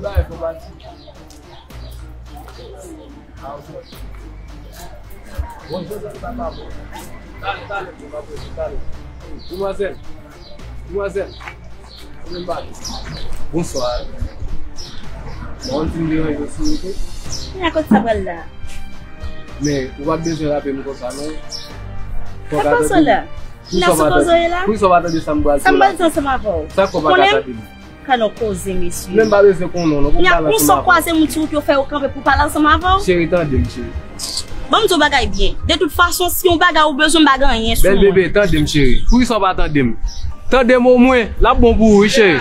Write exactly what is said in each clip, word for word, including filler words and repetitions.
Bay, fò pati. Bon, Joseph, sa pa bon. Talè, talè, talè, talè. Demwazèl. Demwazèl. Vin pale. Bonswa. Bon, ti m deranje w sou wout ou. Kounye a, kote sa pral la? Men, ou pa bezwen rape m konsa, non. Fòk atande. Sa pa sa la? Poukisa w pa tande? Poukisa w pa tande sa m pral di w la? Sa m pral di ansanm avè w. Sa k fè w pa ka tande m? Ka nan koze, mesye. Men m pa bezwen konnen w, non, pou m pale ansanm avè w. Kounye a, ou sot kwaze moun sou wout, yo fè yo kanpe pou pale ansanm avè w? Cheri, tande m, cheri. Ban m di w bagay byen. De tout fason, si yon bagay ou bezwen, m pa gen anyen sou mwen. Bèl bebe, tande m, cheri. Poukisa w pa tande m? Tande m omwen, l ap bon pou ou, wi, cheri.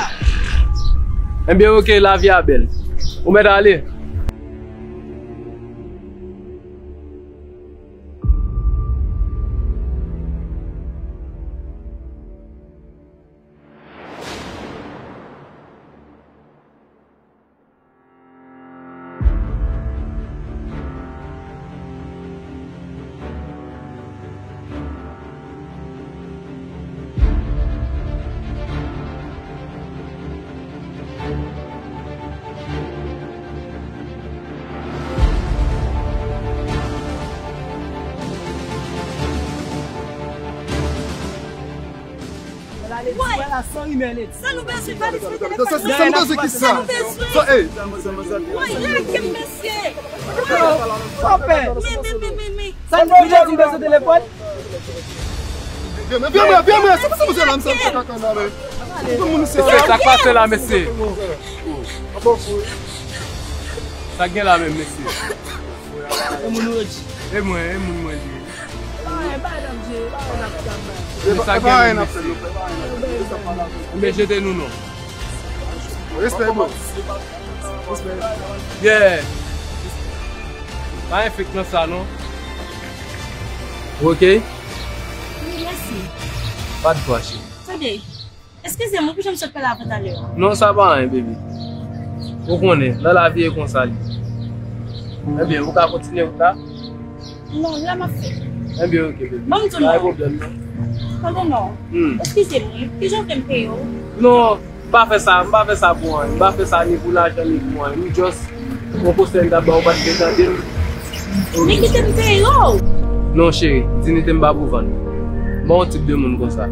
Ebyen, oke, lavi a bèl. Ou mèt ale. Sa nou bezwen, valiz mwen, telefòn mwen. Sa nou bezwen, kisa? Woy, lage m, mesye. Woy. Men, men, men, men, men. Sa nou bezwen, telefòn? Vye mwen, vye mwen, vye mwen. Sa k pase la, mesye? Sa k pase la, mesye? Sa k gen la menm, mesye? E moun ou ye? E mwen, e moun mwen li ye. Sa gen menm, mesye. Mwen jete nou non. Respè, bro. Yeah. Pa gen fake nan sa, non. Ok. Wi, mèsi. Pa de pwa, cheri. Tande. Eskize m, ou ki jan m sot pale avè w talè a? Non, sa pa anyen, baby. Ou konnen, nan lavi e konsa li. Ebyen, ou ka kontinye wout la? Non, la m ap fè. Ebyen, ok, baby. Ban m di w non. Pa gen pwoblèm, non. Tande non. Hmm. Eskize m, wi. Ki jan w vle m peye w? Non, m pa fè sa, m pa fè sa pou anyen. M pa fè sa ni pou lajan, ni pou anyen. M just yon konsèy m t ap ba w, ou pa t vle tande m. Men kite m peye w. Non, cheri, dinite m pa pou vann. M pa yon tip de moun konsa.